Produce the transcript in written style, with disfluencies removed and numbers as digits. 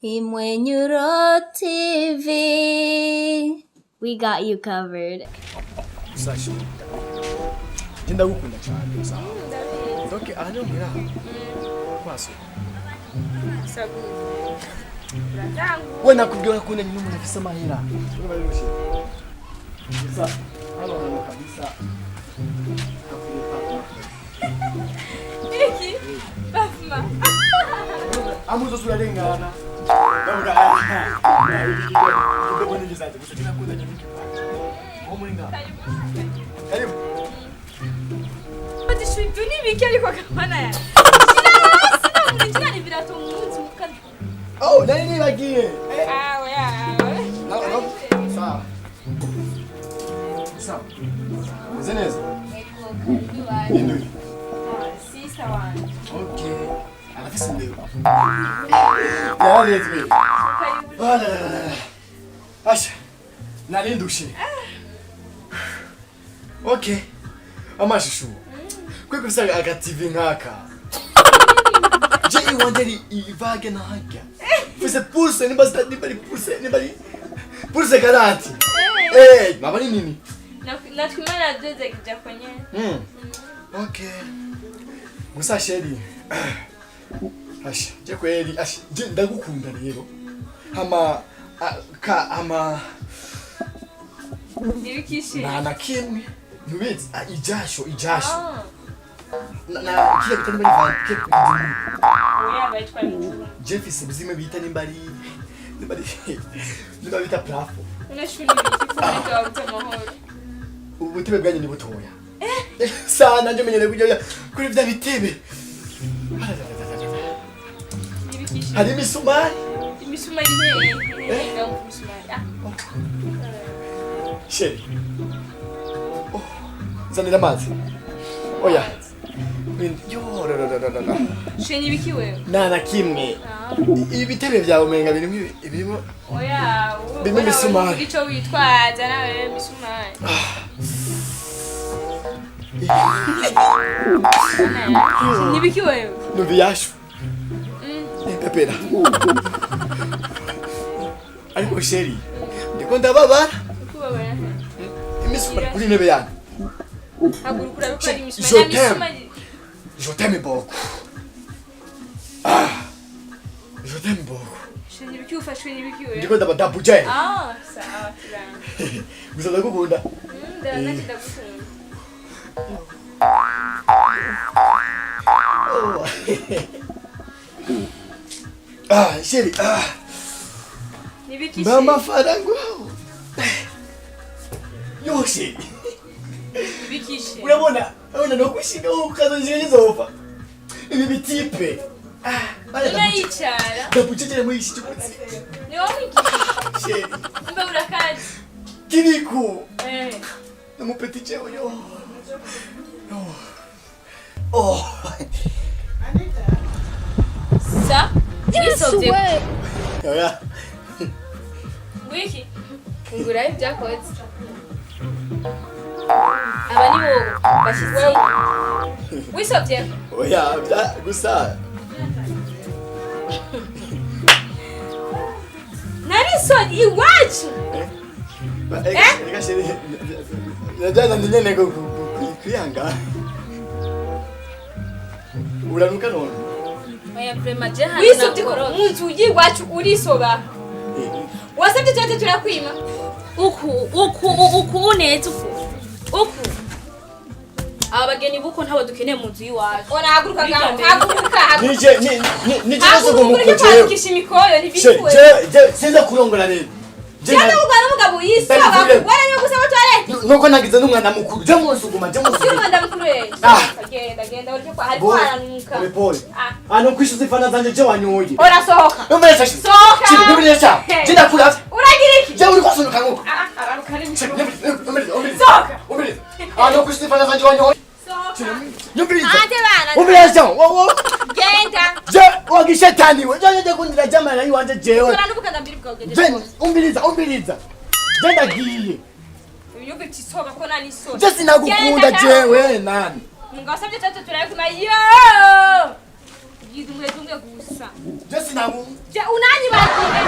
Imwenyuro TV. We got you covered. Sasha, njye ndagukunda cyane gusa. Donc aha niho muhira kwaso. We nakubwiye ko nyine umuntu afise amahera. Urumva rero chéri. Gusa hano hantu kabisa hakwiye parfum. Iki? Bafuma. Amuzo urarengana. Ndavuga ah. Kidogo ningizaje gusa kinakunda nyine kipaji. Aho muri ngaha. Karibu. Ati ibyo ni ibiki ariko kamana ya. Sina ibirato mu nzu kandi. Oh, nari nibagiye. Eh. Ah, oya. No, no. Sawa. Sawa. Meze neza? Ninduye. Sister wanje. Okay. Arafise indero. Yararezwe. Karibu. Ah là là là là. Asha. Nari ndushe. Okay. Amashusho. Kwe kubisa aga TV nkaka. Je iwanje ari ivage nahajya. Fise pouces nimba zita nimba ari pouces nimba ari pouces 40. Eh, mama ni nini? Natwe Imana yaduze kujya kwenye. Okay. Gusa chéri. Asha, je kweli, asha, je ndagukunda rero. Hama ka ama Nibikishe. Nta na kimwe. Ntubizi, ah, ijasho, ijasho. Ah. Na kile bita nimba ari van, kile bita Oya bayitwa imicungo. Je mfise zimwe bita nimba bita plafond. Unashuri ibiki ko wabuze amahoro. Ubutebe bwanyu ni butoya. Sana nje menyere kujya kuri vya bitebe. Nibikishe. Hari imisumari. Imisumari hehe? Ngaho imisumari. Ah. Chéri. Oh, zanira amazi. Oya. Yo, no, no, no, no, no. Chéri ibiki wewe? Nta na kimwe. Ah. Ibitebe vyawe umenga birimo birimo Oya, birimo imisumari. Ico witwaza nawe imisumari. Nibiki wewe? Numva iyashu. Pepera. Ariko chéri, ndiko ndababara. Ukubabara he? Imisumari kuri intebe yanyu. Haguruka urabe ko ari imisumari. Je Nta t'aime. misumari. Je t'aime beaucoup. Ah. Je t'aime beaucoup. Chéri ibiki ufashwe n'ibiki wewe? Ndiko ndabadabuje. Ah, sawa turanga. Gusa ndagukunda. Nanje ndagukunda. Oh. Ah, chéri. Ah. Nibiki Mama faranga. Yo chéri. Nibiki chéri? Urabona, urabona no kwishinga ukazonjira nizopfa. Ibi bitipe. Ah, None yicara. ndabucecere muri iki cy'umutsi. Ni wowe wigishije. Chéri. Mbe urakazi. Kiriku. Eh. N'umupeti jewe yo. Yo. Oh. Sa? Nisovye. Oya. Wiki. Ngura ibyakoze. Aba ni bo bashyitsi. Wisovye. Oya, bya gusa. Narisoni iwacu. Eh? Reka chéri. Najana nyene ko kwihanga. Uranuka none. Oya vraiment je hano Wisovye ko nakorotse. mu nzu y'iwacu urisoba. Wasabye tuba turakwima. Uku uku uku unetse uku. Uku. Aba bageni buko ntabo dukeneye mu nzu y'iwacu. Ona haguruka ngaho. Haguruka haguruka. Nije ni ni nije Haguruka ngo ureke muko jewe. kwandikisha imikoyo Chéri, ntibikuwe. je je sinza kurongora rero. Je Cyangwa ugwana n'umugabo yisoba. Ndabivuye. Waraniwe gusaba toilette. Nuko nagize n'umwana mukuru. Je musuguma, je Sio musuguma. umwanda mukuru rero. Ah. Genda genda ureke kwa hariko haranuka. Pole pole. Ah. Ah, no kwishuza ifana zanje je wanyoye. Orasohoka. Numvira sha. Sohoka. Chiri, numvira sha. Je ndakura. Uragira iki? Je uri kwasunuka nkuko. Ah, abantu kari Chiri, numvira, numvira. Sohoka. Umviriza. Ah, no kwishuza ifana zanje wanyoye. Sohoka. Numviriza. Ante bana. Umviriza sha. Wo wo. Genda. Je wagishetani we. Je je kundira jamara yiwanje jewe. Tora n'ubukanda mbiri bwawe ugende. Je umviriza, umviriza. Je ndagiye. Ibinyobwa bisohoka ko nta n'isoni. Je sinagukunda Genda. jewe nani. Mugabo wasabye tatu turayakuma. Yo! Gize umurezi umwe gusa. Je sinabu. Je unanyibagiye.